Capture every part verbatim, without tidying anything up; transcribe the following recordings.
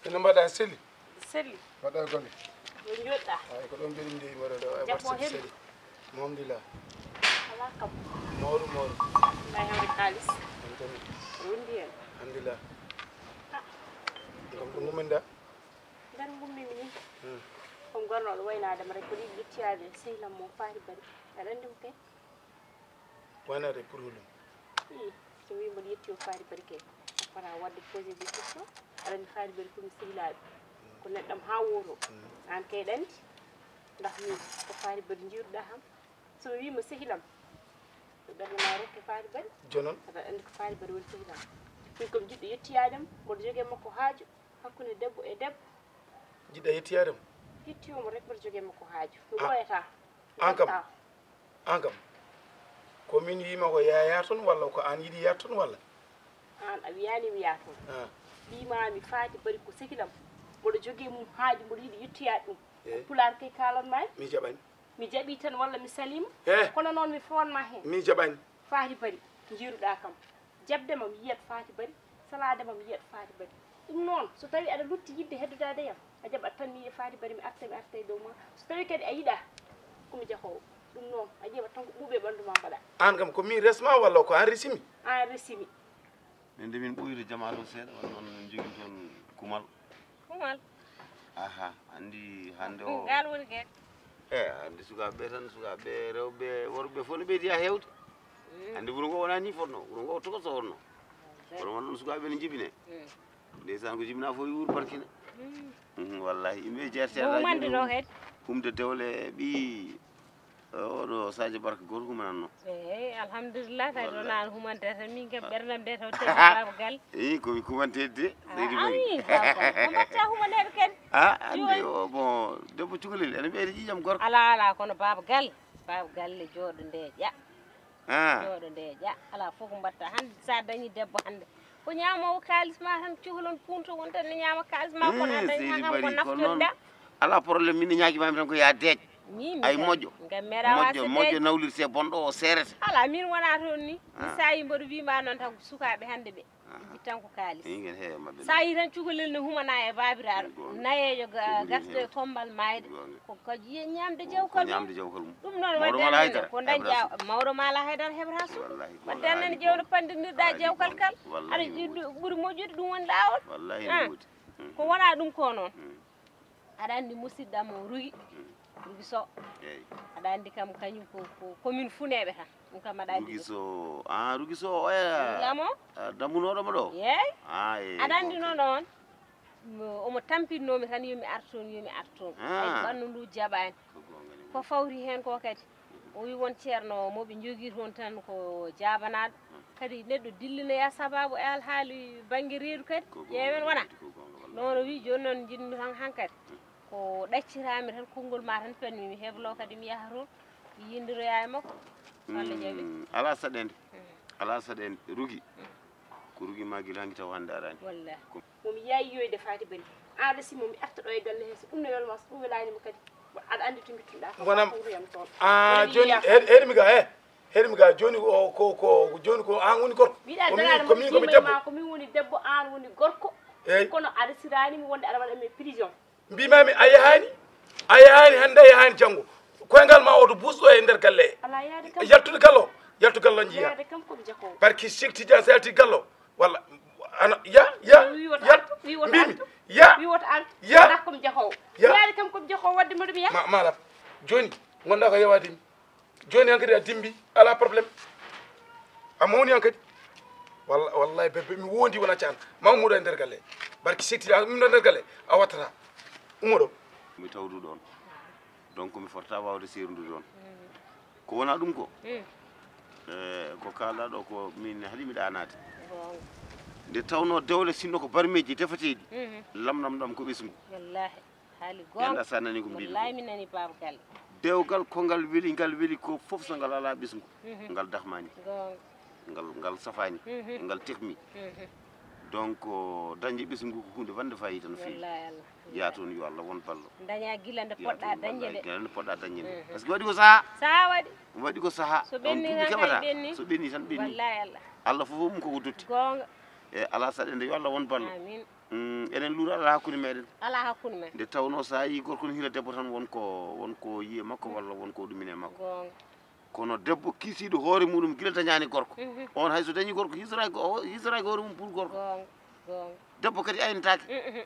Ene mbaɗa selli? Selli. Mbaɗa golle? Yo njooɗɗa. Ay, ko ɗon mbiɗen ndewi mbaɗa ɗo, ay, jabbo whatsapp hemmi selli. Alhamdulillah. Ala kam. Mawɗo, mawɗo. Mbaɗa hewde kaalis. Rondi hen. Alhamdulillah. Kam ɗum mumminda? Nder ngummimi ni. Hmm. Ko gornoɗo waynaade ma rek, ko ɗiɗi ƴettiyaade sehlam mo Faari Bari. Aɗa anndi mo kay? Wonata e pour hollum? Ii, so wii mboɗo yetti o Faari Bari kay. A fota waɗde posé des questions. Aɗa anndi Faari Bari ko mi sehilaaɓe. Ko neɗɗam haa wooto. Hmm. Aan kay ɗa anndi. Ndax min ko Faari Bari njiiruɗaa ham? So mi wiima sehilam, ko ɓernde ma rokke Faari Bari. Jonon? Aɗa anndi ko Faari Bari woni sehilam. Min ko mi jiɗɗo yettiyaade mo, mboɗo jogii e makko haaju. Hakkunde debbo e debbo. Jiɗɗa yettiyaade mo? Yettiyo mo rek mboɗo jogii e makko haaju. Mi ɓooyataa. Aan kam? Aan kam? Ko min wiima ko yaa yaa toon walla ko aan yiɗi yaa toon walla? Aan a wiyaani mi yaa toon. Ah. Mbiimaami Faati Bari ko sehilam. Mboɗo jogii e mum haaju, mboɗo yiɗi yettiyaade ɗum. Eey. Ko pulaar kay kaalanmaami. Mi jaɓaani. Mi jaɓii tan walla mi saliima? Eh. Kono noon mi fewanma heen. Mi jaɓaani. Faati Bari, njiiruɗaa kam. Jaɓde ma mi yiyat Faati Bari, salaade ma mi yiyat Faati Bari. Ɗum noon, so tawii aɗa lutti yiɗde heddodaade yam, a jaɓat tan mi yiya Faati Bari, mi arta, mi arta e dow ma. So tawii kadi a yiɗaa, ko mi jahoowo. Ɗum noon, a ƴeewat tan ko ɓuuɓi e ɓanndu ma mbaɗaa. Aan kam ko min resma walla ko aan resimi? Aan resimi. Min de min ɓooyii to jamaa to seeɗa, wano noon min njogii toon kumal. Kumal. Aha, anndi hannde o. Ngal woni geɗe. Eh, anndi sukaaɓe ɓe tan, sukaaɓe ɓe, rewɓe, worɓe fof no ɓeydi haa heewde. Mm. Anndi wuro ngo wonaa nii fotnoo, wuro ngo tokoso wonnoo. Kono won ɗon sukaaɓe ne njibine. Mm. Ndeysaan ko jibinaa fof yuur barkina. Mm. Mhm, wallahi, yimɓe jeerteeɗa. Humande ɗo kadi. Humde dewle ɓii Oɗo Sadio Barka gooto humanatno. Eey, alhamdulillah, tawi ɗo naan humante tan, min kam ɓerdam nde taw teddi Baaba Galle. Eey, ko mi humantede de, leydi Bari. Ayi, Baaba Galle, ko mbatta humaneede kadi? Ah, anndi o, bon, debbo cukalel, ene ɓeydi ƴiiƴam gorko. Alaa, alaa, kono Baaba Galle, Baaba Galle jooɗo nde ƴa. Ah. Jooɗo nde ƴa, alaa fof ko mbatta. Hannde so a dañii debbo hannde, ko ñaamoowo kaalis ma tan, cukalon punto won tan ne ñaama kaalis ma, kono a dañi haa kam ko naftorɗa. Alaa problème, min ne ñaagii maami tan ko yaa deeƴ. Ay moƴƴo. Ngam meeɗa moƴƴo, moƴƴo nawlirte bonɗo o seerete. Alaa, min wonaa toon ni. Ah. Sa yi mboɗo wii ma noon tan ko sukaaɓe hannde ɓe. Ah. Ɓe tan ko kaalis. Ingen heewa maɓɓe. Sa yi tan cukalel ne humana e baabiraaɗo. Nayeejo gasɗo e tombal maayde. Ko kadi ñaamde jawkal mum. Ñaamde jawkal mum. Ɗum noon waɗde ko dañƴa mawɗo Maala Haydara heɓata suka. Wallahi, wallahi. Waɗde anen jewɗo panndinirɗa jawkal kal. Wallahi, aɗa ɓuri moƴƴude ɗum woni laawol. Wallahi, ah. Ko wonaa ɗum ko noon. Mm. Aɗa anndi musidɗam o Rugi. Mm. Rugi Sow. Eey. Aɗa anndi kam kañum ko, ko commune Funeeɓe tan. Ɗum kam aɗa anndi Rugi ɗum. Sow, ah, Rugi Sow oya. Lamo? Ah, dammunooɗo mo ɗo? Eey. Ah, eey, aɗa anndi noon on? Mo, omo tampitnoo mi tan yo mi ar toon, yo mi ar toon. Ah. Ay, ɓanndu ndu jaɓaani. Ko goonga ni. Ko fawri heen ko kadi. O wi won ceerno mo ɓe njogii toon tan ko jaabanaaɗo. Hmm. Kadi neɗɗo dillinoya sabaabu e alhaali bannge reedu kadi. Ko goonga. Ƴeewen wona. Ko goonga, wallahi. Noon o wi jooni noon njiɗmi tan hankadi. Hmm. Ko ɗacciraami tan konngol ma tan penmi mi heblo kadi mi yaha toon. Mi yindiroya e makko. So Allah jaɓi. Hmm, alaa saɗeende. Hmm. Alaa saɗeende. Rugi. Hmm. Ko Rugi ma gila hanki taw hannde araani. Wallahi. Ko mo mi yayi yoyde Faati Bari. Aan resi mo mi arta ɗo e galle he, so ɗum ne welma, so ɗum welaani mo kadi. Aɗa anndi to ngittuɗa ko. Wonam. Ko wuro yam toon. Ah, wona jooni mi yaha. Heɗ-, heɗmi ga, eh. Heɗmi ga, jooni o, ko, ko, jooni ko aan woni gorko. Mbiɗa daraade mo, ko min, ko min debbo. Ko min woni debbo, aan woni gorko. Eey. Kono a resiraani mi wonde aɗa waɗa mi prison. Mbimami a yahaani, a yahaani hannde, a yahaani janngo. Koyngal ma oto buus ɗo e nder galle he. Alaa yaade kam. Yaltude gallo, yaltu gallo njiya. Yaade kam ko mi jakoowo. Barki Cheikh Tidiane, so yalti gallo, walla ana, ya, ya, wiwata ya, artu, wiwata mbimi, artu, ya, wiwata artu. Ya. Ndax ko mi jakoowo. Ya. Yaade kam ko mi jakoowo, wadde mboɗo mi yaha. Ma, malam, jooni, ngonɗa ko yewaade mi. Jooni hankadi a dimbi, alaa problème. A mawni hankadi. Walla-, wallahi bébé, mi wondi wona caan. Ma ummoɗo e nder galle. Barki Seydina, ummoɗo e nder galle. A wattata. Ummoɗo. Mi tawdu ɗon. Donc mi fota wawde seerndude ɗon. Ko wona ɗum ko? Mm. Eh, ko kalɗa ɗo ko min haɗi mi ɗanaade. Goonga. Nde tawno dewle sinno ko barmeeji defeteeɗi. Mhm. Lamɗam ɗam ko ɓesngu. Wallahi. Haali goonga. Yanda sa nani ko mbiɗo. Wallahi mi nani Baaba Galle. Dewgal ko ngal weli, ngal weli ko fof so ngal alaa ɓesngu. Mhm. Ngal dahmani. Goonga. Ngal, ngal safani. Mhm. Ngal tehmi. Mhm. Donc, dañde ɓesngu ko huunde wonde fayida no feewi. Wallahi Allah. Yaa toon yo Allah won ballo. Daña gila nde poɗɗa dañde nde. Gila nde poɗɗa dañde nde. Mhm. Parce que waɗi ko saha. Saha waɗi. Waɗi ko saha. So ɓenni tan kay ɓenni. So ɓenni tan ɓenni. Wallahi Allah. Allah fof mum koko dotti. Goonga. E alaa saɗeende yo Allah won ballo. Amin. Mm, eɗen luura alaa hakkunde meɗen. Alaa hakkunde men. Nde tawnoo so a yii gorko no hira debbo tan, won ko, won ko yiye makko walla won ko ɗumine makko. Goonga. Kono debbo kiisiiɗo hoore muɗum gila dañaani gorko. Mhm. On hay so dañii gorko, hisora ko, hisora ko hoore mum pour gorko. Goonga, goonga. Debbo kadi aynetaake. Mhm.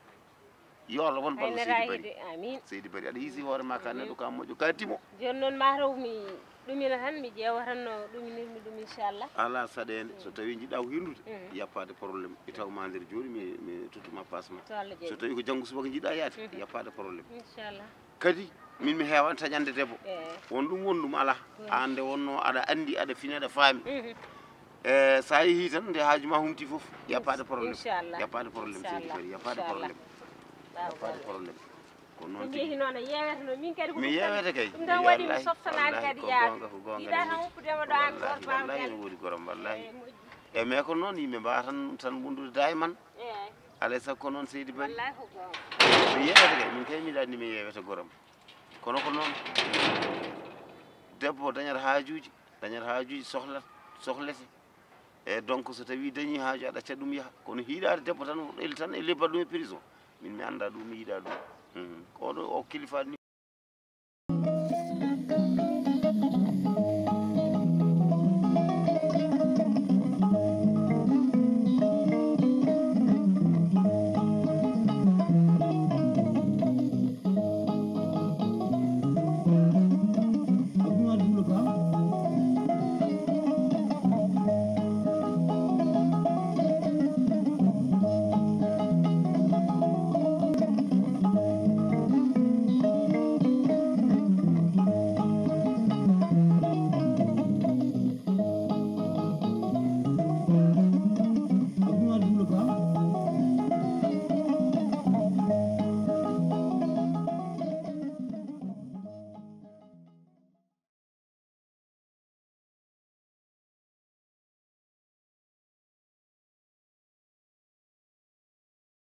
Yo Allah won ballo Seydi Bari. Amin. Seydi Bari, aɗa hiisi hoore ma ka neɗɗo ka moƴƴo, ka timo. Jooni noon mataw mi ɗumina tan, mi ƴeewa tan no ɗuminirmi ɗum, inchallah. Alaa saɗeende, so tawii njiɗɗa ko hirnude, yappaade problème. I taw ma nder jooɗi, mi, mi tottuma passe ma. So Allah jaɓi. So tawii ko janngo subaka njiɗɗa yaade, yappaade problème. Inchallah. Kadi, min mi heewan taƴande debbo. Eey. Won ɗum, won ɗum alaa. Aan nde wonnoo aɗa anndi, aɗa fini, aɗa faami. Mhm. E, so a yehii tan, nde haaju ma humti fof, y a pas de problème. Inchallah. Y a pas de problème, Seydi Bari, y a pas de problème. Y a pas de problème. Ko noon tigi. Min yehi noon a yeewete noon, min kadi ko mi yeewete kay. Ɗum tan waɗi mi softanaani kadi yaade. Ko goonga, ko goonga. Yiɗaa tan woppude ma ɗo aan gooto. Wallahi, wallahi, ene woodi goram, wallahi. Eey, moƴƴi. E, mais ko noon yimɓe mbaawata tan, tan wondude daayiman. Eey. Alay sago ko noon Seydi Bari. Wallahi ko goonga. Mi yeewete kay, min kay mi daɗni mi yeewete goram. Kono ko noon. Debbo dañata haajuuji, dañata haajuuji sohla, sohlete. E donc so tawii dañii haaju a ɗaccat ɗum yaha. Kono hiiɗaade debbo tan, ɗeli tan e lebbat ɗum e prison. Min mi anndaa ɗum, mi yiɗaa ɗum. Mhm. Ko oɗo o kilifa ni